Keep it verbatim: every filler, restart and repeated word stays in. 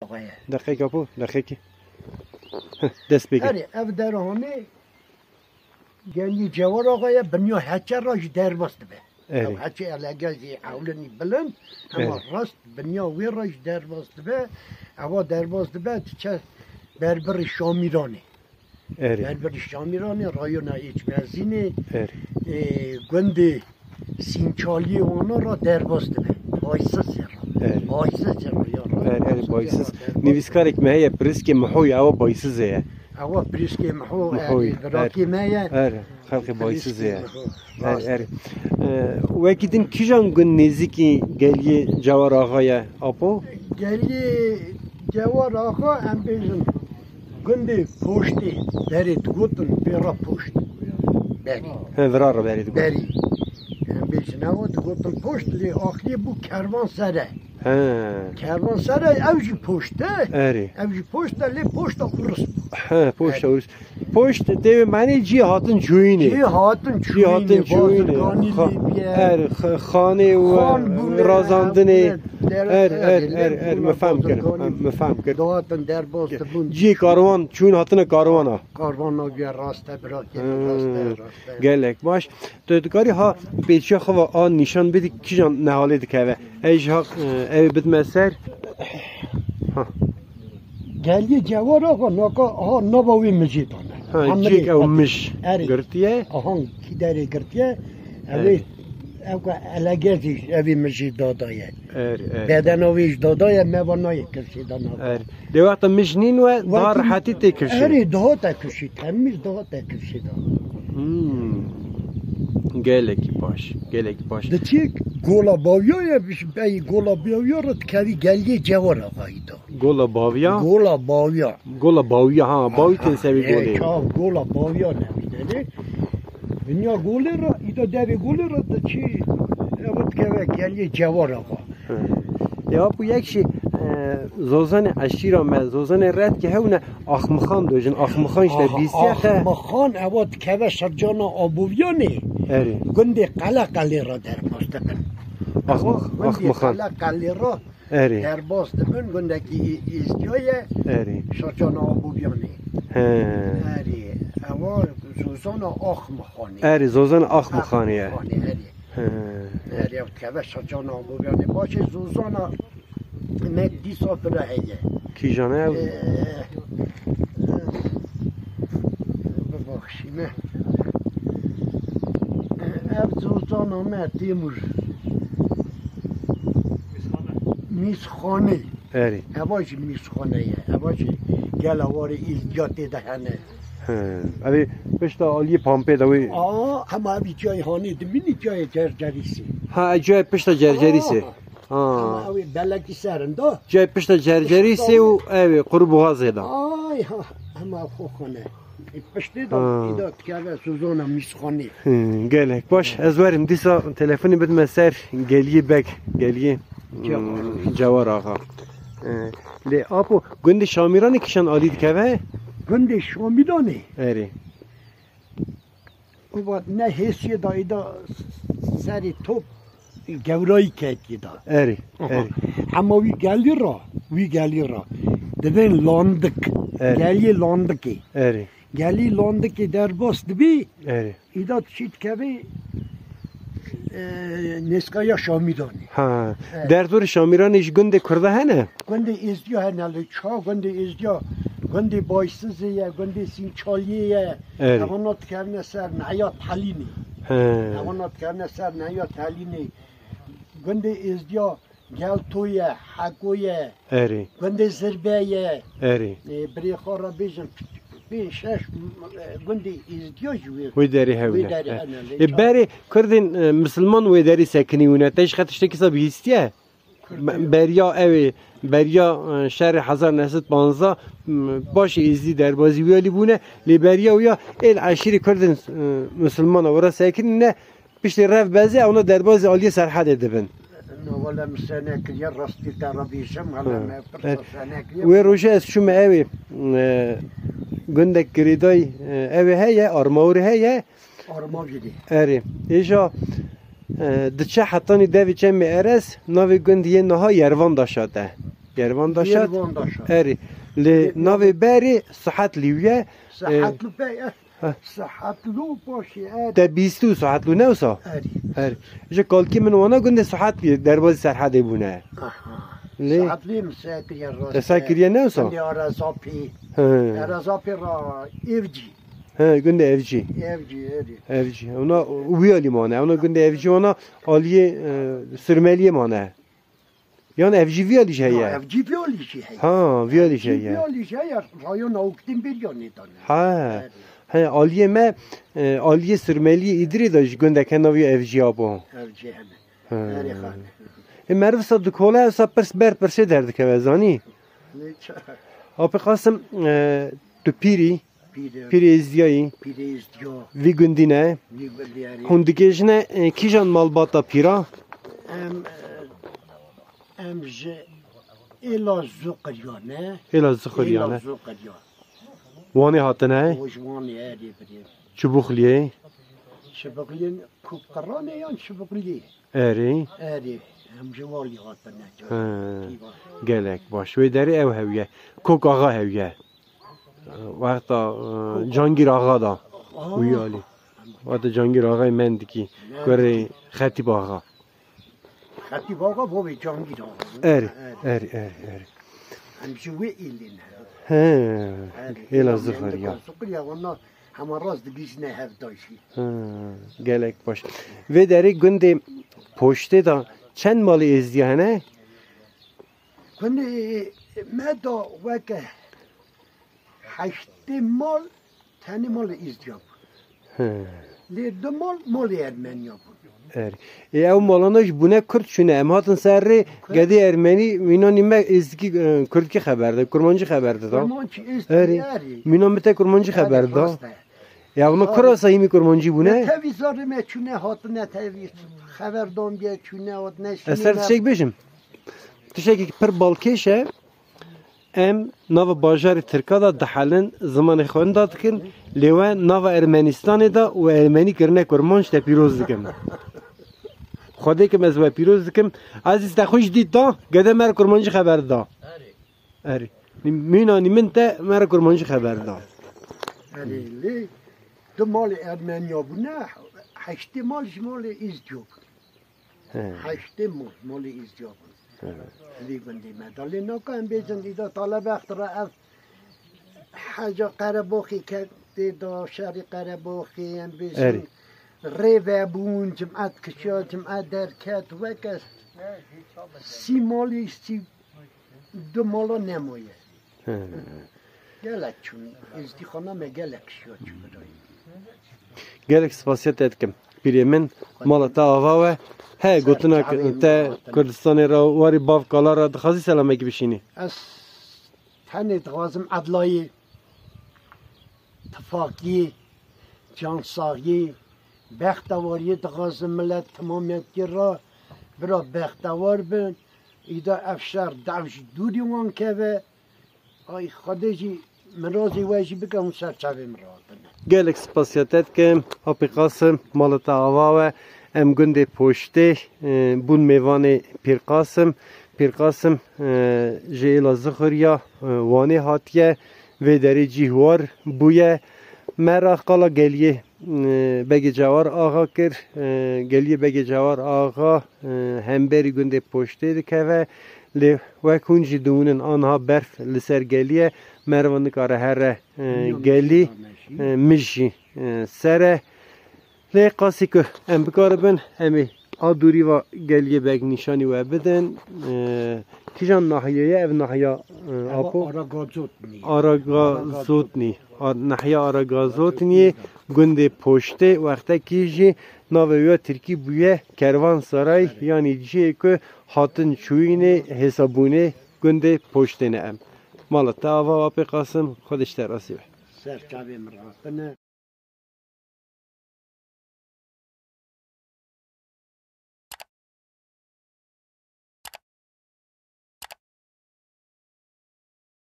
Axa ye. Deqek apo, deqekî. Heh, dest pê kir. Erê, ev derhanê gelî Cewar Axa ye, binya heçe re jî derbas dibe. Erê. Ew heçê elegezî ewlinî bilind, hema Erê. rast binya wê re jî derbas dibe. Ewa derbas dibe, diçe berbirî Şamîranê. Erê. Berbirî Şamîranê, rayona Êçmezînê, Erê. e, gundê Sînçaliyê wana ra derbas dibe. Baysisê ra. Erê. Baysisê ra ya ra. Erê, erê, Baysisê Baysiz. ra derbas. Nivîskarek me heye, Piriskê Mihoyê, ewa Baysizê ye. Ewa Piriskê Miho, Mihoyê, erê, virakê erê. me ye. Erê, xelkê Baysizê ye. Piriskê Miho, Erê, rast. erê. E, wekî din kîjan gund nêzîkî geliyê Cewar Axa ye, apo? Geliyê Cewar Axa, em bêjin, gundê Poştê, berê digotin, vê re Poşt. Berî. He, vira re berê digotin. Berî. Em bêjin ewa digotin Poşt, lê axirê bû Kervansere. He. Kervansere ew jî Poşt e. Erê. Ew jî Poşt e, lê Poşta Urus bû. He, Poşta Erê. Urus. Poşt tê wê manê cî hatin çûyînê. Cî hatin Cî hatin çûyînê, çûyînê. Bazirganî Xa-, lê bîye. er, x-, xanê û Xan bûne, razandinê. bûne, der-, Er, er, er, er, er, er, me fehm kir. Bazirganî Me fehm kir. Dihatin derbas dibûn. Cî karwan, çûyîn hatine karwana. Karwana bîye, rast e, birakê, Hmm. rast e, rast e. Gelek baş. Tu dikarî ha pêçiya xwe ve a nîşan bidî kîjan nehalê dikeve. Ey ji ha, e, ew bidime ser. Ha. Geliyê Cewar Axa naka, aha, nava wê mijê dane. Ha, Hemrê cik ew qet-, mij erê. girtiye. Aha, kî derê girtiye. Ew Erê. ê, ew ka elegezî ev ê mijê dadaye. Er, er. Bedena wê jî dadaye, me va nayê kirşê dana. Er. Dê wexta mij nîn we, daha Wextî rehetî tê kirşê. Erê, daha te kirşî, temiz daha te kirşê dana. Hmm. Gelekî baş, gelekî baş. Diçik gola bawiya ye, bey gola bawiya re dikevî geliyê Cewar Axayî da. Gola Baviya? Gola Baviya. Gola Baviya, ha, Bavî tên sevî Ê, golê. Çav gola Baviya nevî denê. Dinya golê re, îda devê golê re de çi, ev dikeve geliyê Cewar Axa. Hı. Ya bu yek şey, e, zozanê eşîra me, zozanê red ki hewne Axmixan dojin. Axmixan işte Aha, bîsiye xe. Axmixan ewa dikeve şircana Aboviyanê. Erê. Gundê Qele Qelê re derbas dibin. Axm-, Ewa gundê Axmixan. Qele Qelê re Erê. Derbas dibin, gundekî Î-, Îzdiya ye, Erê. Şaçana Aboviyanê. He. Erê, ewa zozana Axmixanê. Erê, zozana Axmixanê ye. Axmixanê, erê. He. Erê, ew dikeve Şaçana Aboviyanê. Başê zozana me dîsa bira heye. Kîjan e ew? Ee, Bibaxşîne. Ev zozana me Têmûr. Mîsxanê. Erê. Eva jî mîsxane ye. Eva jî gela warê Îzdiya tê de hene. He. Ev ê pişta aliyê pampê de wê. Aa, hema ev cayê hanê dimînî cayê cercerîsê. Ha, ev cayê pişta cercerîsê. Aa. Ha. Ama ew ê belekî ser in da. Cayê pişta cercerîsê û ew ê qurboxazê da. Ay ha, hema xwe xwe ne. Ê piştê da, Ha. Îda dikeve zozana Mîsxanê. Hı, gelek baş. Ez werim dîsa telefonê bidime ser Geliyê Beg, Geliyê, Cewar. Hmm, Cewar Axa. Ee, lê apo, gundê Şamîranê kîşan alî dikeve? Gundê Şamîranê? Erê. Û va ne hêsiyê da îda serê top gewrayî kekê da. Erê, Aha. erê. Hema wî gelî ra, wî gelî ra. Dibên Landik. Erê. Geliyê Landikê. Erê. Gelî Landikê derbas dibî, Erê. îda çî dikevî, e, nêskaya Şamîranê. Ha. Evet. Derdorê Şamîranê ji gundê Kurda hene? Gundê Êzdiya hene li ça, gundê Êzdiya, gundê Baysizê ye, gundê Sînçaliyê ye. Erê. Evana dikevne ser Neya Telînê. He. Evana dikevne ser Neya Telînê. Gundê Êzdiya Gelto ye, Heko ye. Erê. Gundê Zirbe ye. Erê. E, birê xwe re bêjin, pênc şeş, e, gundê Êzdiya jî wê, Wê derê hewn wê e. derê He. hewn e. Lê E, ça- berê Kurdên, e, misilman wê derê sekinî wine. Te ji xwe tiştekî sa bihîstiye? Kurdê Me-, beriya ew ê, beriya, e, şerê hezar neh sed panzdeh, m, başê Êzdî derbazî wî alî bûne, lê beriya wî ya êl eşîrê Kurdên, e, misilmana wira sekinîne, piştê rev bezê ewna derbazî aliyê Serhedê dibin. No, wele min se nekiriye, rastî te re bêjim, wele Hı. me pirsa Evet. se nekiriye. Wê rojê ez çûme ew ê, e, gundek girêdayî, e, ew ê heye, Armawirê heye, Armavîrê. Erê. Êja, e, diçe hetanî devê Çemê Erez, navê gundî yê niha Yervan Daşat e. Kervan Daşat. Kervan Daşat. Erê. Lê navê berê Sihetlî ye. Sihetlî be, eh. Heh. Sihetlî paşê, erê. Te bîstî û Sihetlî ne wisa? Erê. Erê. Ji kalkî min wana gundê Sihetlî derbazî Serhedê bûne. Aha. Lê Sihetlî min seh kiriye rast. Te seh kiriye ne wisa? Gundê Arezapî. He. Arezapî ra Evcî. He, gundê Evcî. Evcî, erê. Evcî. Ona wî alî mane. Ona gundê Evcî ona aliyê, e, Sirmeliyê mane. Yan ev jî viya lî jî heye? Ha, ev jî viya lî jî heye. Ha, viya lî jî heye. Viya lî jî heye, rayona Oktin bir yanê dane. Ha. Evet. He, aliyê me, e, aliyê Sirmeliyê Îdirê de ji gundeke navî ev jî abo. Ev jî hene. Ha. Erê xan. E, meriv sa dikole, sa pirs ber pirsê derdikeve, zanî? Ne ça- Apê Qasim, e, tu pîrî? Pîrê. Pîrê Êzdiyayî. Pîrê Êzdiya. Vî gundî ne? Vî gundî erê. Hûn digêjine, e, kîjan malbata pîra? Em, e, em ji Êla Zuqirya ne? Êla Zuqirya ne? Êla Zuqirya. Wanê hatine? O ji Wanê erê birê. Çibuxliyê? Çibuxliyê Kupqiranê yan Çibuxliyê? Erê. Erê. Em ji Wanê hatine. Ha. Gelek baş. Wê derê ew hewiye. Kok Axa hewiye. Wexta, e, Cangîr Axa da. Aa. Wî alî. Wexta Cangîr Axayê Mendikî. Mendikî. Kurê Xetîb Axa. Xetîb Axa bo vê Cangîr Axa. Erê, erê, erê, erê. Em ji wê êlê ne. He, Êla Zuqirya. Zuqirya, wana hema rast digihîjine hev da jî. He, gelek baş. Vê derê gundê Poştê de çend malê Êzdiya hene? Gundê me de weke heştê mal tenê malê Êzdiya bû. He. Lê du mal malê Ermeniya bûn. Er. Ê, ew malana jî bûne Kurd çûne. Em hatin ser rê gedê Ermenî, mînanî me Êzdikî, e, Kurdkî xeber de, Kurmancî xeber de da. Kurmancî, Êzdikî, erê. Erê. Mîna min te Kurmancî xeber da. Rast e. Ya, buna kura sayîmî Kurmancî bûne? Ne tevî zarê me çûne hatine tevî xeber dan bîye çûne hatine şûne. Ez ser tiştek bêjim. Tiştekî pir balkêş e. Em nava bajarê Tirka de dihelin, zimanê xwe winda dikin, lê we nava Ermenistanê de û Ermenî kirine Kurmanc te pîroz dikim. Xwedê kim ez we pîroz dikim. Ezîz te xwe jî dît da, gede me re Kurmancî xeber da. Erê. Mînanî min te me re Kurmancî xeber da. Erê, lê du malê Ermeniya bûne, heştê mal ji malê Êzdiyo bûn. He. Heştê mal, malê Êzdiya bûn. He. Vî gundê me de. Lê naka em bêjin, îda talebextira ev heca Qereboxê ke tê da şerê Qereboxê, em bêjin, erê, rê vebûn, cimet kişiya, cimet derket, weke sî malê sî du mala nemaye. He. Gelek çûn, Êzdîxana me gelek şiya çû birayê. Gelek spasiya te dikim. Pîrê min, mala te ava we. He, gotina te Kurdistanê re, warê bav kala re dixwazî selamekî bişînî? Ez tenê dixwazim edlayê, tifakî, cansaxî, bextewariyê dixwazim milet timamiyetî re bira bextewar bin. Îda ev şer dev ji dûrî wan keve. Ay, Xwedê jî mirazê we jî bike hûn ser çavê min re hatine. Gelek spasiya te dikim. Apê Qasim, mala te ava we. Em gundê Poştê, e, bûn mêvanê Pîr Qasim. Pîr Qasim, e, ji Êla Zixuriya, e, Wanê hatiye. Vê derê cîh war bûye. Me re qala geliyê, e, Begê Cewar Axa kir. E, geliyê Begê Cewar Axa, e, hemberî gundê Poştê dikeve. Lê wek hûn jî dibûnin, aniha berf li ser gelî ye. Meriv nikare here, e, gelî, e, mij jî, e, ser e. Lê qasî ku em bikaribin, em ê a dûrî va geliyê beg nîşanî we bidin. E, kîjan nahiyê ye ev nahiya, e, Apo? Aragazotnî. Aragazotnî. Ar-, nahiya Aragazotniyê, gundê Poştê, wextekî jî navê wê tirkî bûye Kervansaray, yanî cihê ku hatin çûyînê, hêsabûnê gundê Poştê ne em. Mala te ava, Apê Qasim, Xwedê ji te razî be. Ser çavê min re hatine.